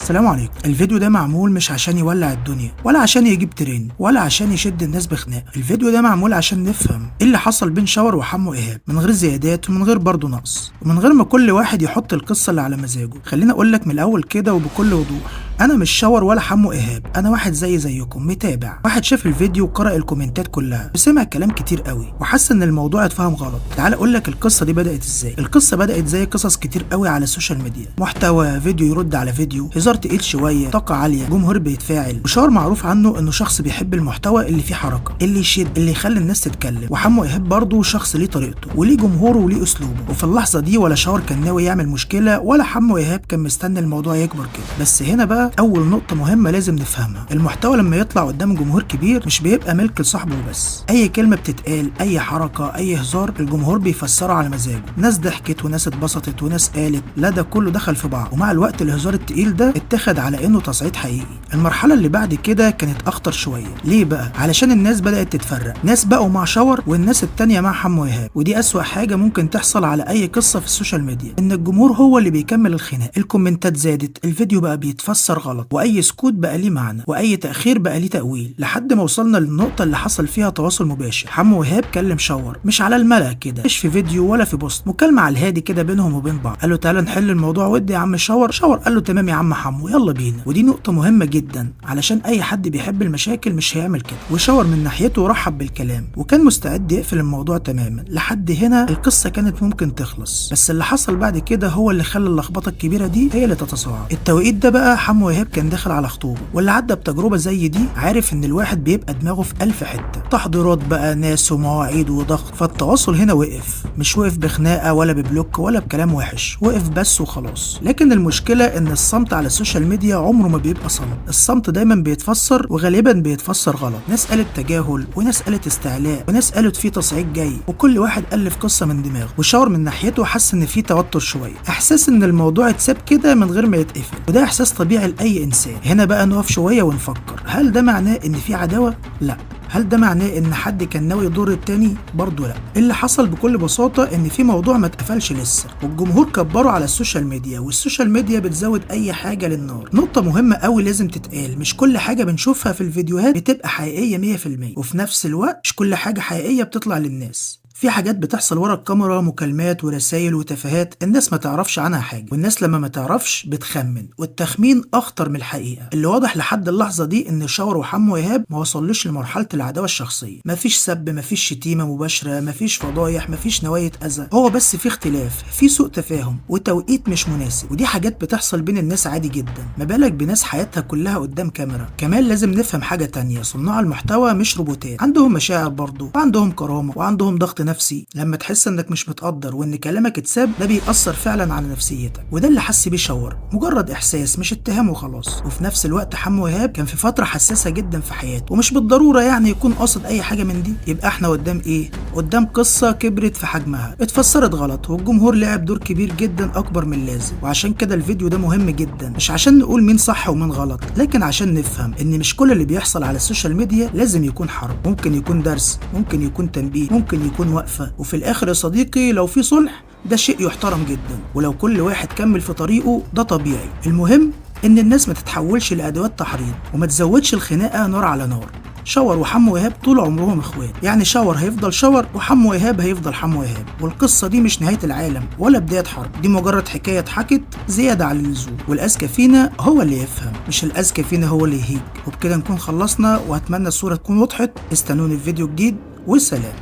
السلام عليكم. الفيديو ده معمول مش عشان يولع الدنيا، ولا عشان يجيب ترند، ولا عشان يشد الناس بخناقه. الفيديو ده معمول عشان نفهم ايه اللي حصل بين شاور وحمو ايهاب، من غير زيادات ومن غير برضه نقص، ومن غير ما كل واحد يحط القصة اللي على مزاجه. خليني اقول لك من الاول كده وبكل وضوح، انا مش شاور ولا حمو ايهاب، انا واحد زي زيكم، متابع، واحد شاف الفيديو وقرأ الكومنتات كلها وسمع كلام كتير قوي وحس ان الموضوع اتفهم غلط. تعال اقول لك القصة دي بدأت ازاي. القصة بدأت زي قصص كتير قوي على السوشيال ميديا، محتوى فيديو يرد على فيديو، هزار تقيل شوية، طاقة عالية، جمهور بيتفاعل. وشاور معروف عنه انه شخص بيحب المحتوى اللي فيه حركة، اللي يشد، اللي يخلي الناس تتكلم. وحمو ايهاب برضه شخص ليه طريقته وليه جمهوره وليه اسلوبه. وفي اللحظة دي ولا شاور كان ناوي يعمل مشكلة، ولا حمو ايهاب كان مستني الموضوع يكبر كده. بس هنا بقى اول نقطة مهمة لازم نفهمها، المحتوى لما يطلع قدام جمهور كبير مش بيبقى ملك لصاحبه وبس. اي كلمة بتتقال، اي حركة، اي هزار، الجمهور بيفسره على مزاجه. ناس ضحكت وناس اتبسطت وناس قالت لا، ده كله دخل في بعض. ومع الوقت الهزار التقيل ده اتخذ على انه تصعيد حقيقي. المرحلة اللي بعد كده كانت اخطر شوية. ليه بقى؟ علشان الناس بدات تتفرق، ناس بقوا مع شاور والناس التانية مع حمو ايهاب. ودي اسوأ حاجة ممكن تحصل على اي قصة في السوشيال ميديا، ان الجمهور هو اللي بيكمل الخناق. الكومنتات زادت، الفيديو بقى بيتفسر غلط، واي سكوت بقى ليه معنى، واي تاخير بقى ليه تاويل، لحد ما وصلنا للنقطة اللي حصل فيها تواصل مباشر. حمو ايهاب كلم شاور، مش على الملأ كده، مش في فيديو ولا في بوست، مكالمة على الهادي كده بينهم وبين بعض. قال له تعالى نحل الموضوع ودي يا عم شاور. شاور قال له تمام يا عم حمو، يلا بينا. ودي نقطة مهمة جدا، علشان اي حد بيحب المشاكل مش هيعمل كده. وشاور من ناحيته رحب بالكلام وكان مستعد يقفل الموضوع تماما. لحد هنا القصة كانت ممكن تخلص، بس اللي حصل بعد كده هو اللي خلى اللخبطة الكبيرة دي هي اللي تتصاعد. التوقيت ده بقى حمو ايهاب كان داخل على خطوبه، واللي عدى بتجربه زي دي عارف ان الواحد بيبقى دماغه في ألف حتة، تحضيرات بقى، ناس ومواعيد وضغط. فالتواصل هنا وقف، مش وقف بخناقه ولا ب block ولا بكلام وحش، وقف بس وخلاص. لكن المشكلة ان الصمت على السوشيال ميديا عمره ما بيبقى صمت، الصمت دايما بيتفسر، وغالبا بيتفسر غلط. ناس قالت تجاهل، وناس قالت استعلاء، وناس قالت في تصعيد جاي، وكل واحد الف قصة من دماغه. وشاور من ناحيته حس ان في توتر شوية، احساس ان الموضوع اتساب كده من غير ما يتقفل، وده احساس طبيعي لاي انسان. هنا بقى نقف شوية ونفكر، هل ده معناه ان في عداوة؟ لا. هل ده معناه ان حد كان ناوي يضر التاني؟ برضه لا. اللي حصل بكل بساطة ان في موضوع ما اتقفلش لسه، والجمهور كبره على السوشيال ميديا، والسوشيال ميديا بتزود اي حاجة للنار. نقطة مهمة قوي لازم تتقال، مش كل حاجة بنشوفها في الفيديوهات بتبقى حقيقية 100%، وفي نفس الوقت مش كل حاجة حقيقية بتطلع للناس. في حاجات بتحصل ورا الكاميرا، مكالمات ورسائل وتفاهات الناس ما تعرفش عنها حاجة، والناس لما ما تعرفش بتخمن، والتخمين أخطر من الحقيقة. اللي واضح لحد اللحظة دي إن شاور وحمو إيهاب ما وصلوش لمرحلة العداوة الشخصية. مفيش سب، مفيش شتيمة مباشرة، مفيش فضايح، مفيش نوايا أذى، هو بس في اختلاف، في سوء تفاهم وتوقيت مش مناسب، ودي حاجات بتحصل بين الناس عادي جدا، ما بالك بناس حياتها كلها قدام كاميرا. كمان لازم نفهم حاجة تانية، صناع المحتوى مش روبوتات، عندهم مشاعر برضه، وعندهم كرامة، وعندهم ضغط نفسي. لما تحس انك مش متقدر وان كلامك اتساب، ده بيأثر فعلا على نفسيتك، وده اللي حس بيه شاور، مجرد احساس مش اتهام وخلاص. وفي نفس الوقت حمو ايهاب كان في فترة حساسة جدا في حياته، ومش بالضرورة يعني يكون قاصد اي حاجة من دي. يبقى احنا قدام ايه؟ قدام قصة كبرت في حجمها، اتفسرت غلط، والجمهور لعب دور كبير جدا اكبر من اللازم. وعشان كده الفيديو ده مهم جدا، مش عشان نقول مين صح ومين غلط، لكن عشان نفهم ان مش كل اللي بيحصل على السوشيال ميديا لازم يكون حرب. ممكن يكون درس، ممكن يكون تنبيه، ممكن يكون وقفة. وفي الآخر يا صديقي، لو في صلح ده شيء يحترم جدا، ولو كل واحد كمل في طريقه ده طبيعي. المهم إن الناس ما تتحولش لأدوات تحريض، وما تزودش الخناقة نار على نار. شاور وحمو إيهاب طول عمرهم اخوات، يعني شاور هيفضل شاور وحمو إيهاب هيفضل حمو إيهاب، والقصة دي مش نهاية العالم ولا بداية حرب، دي مجرد حكاية اتحكت زيادة عن اللزوم. والأذكى فينا هو اللي يفهم، مش الأذكى فينا هو اللي يهيج. وبكده نكون خلصنا، وأتمنى الصورة تكون وضحت. استنوني في فيديو جديد، والسلام.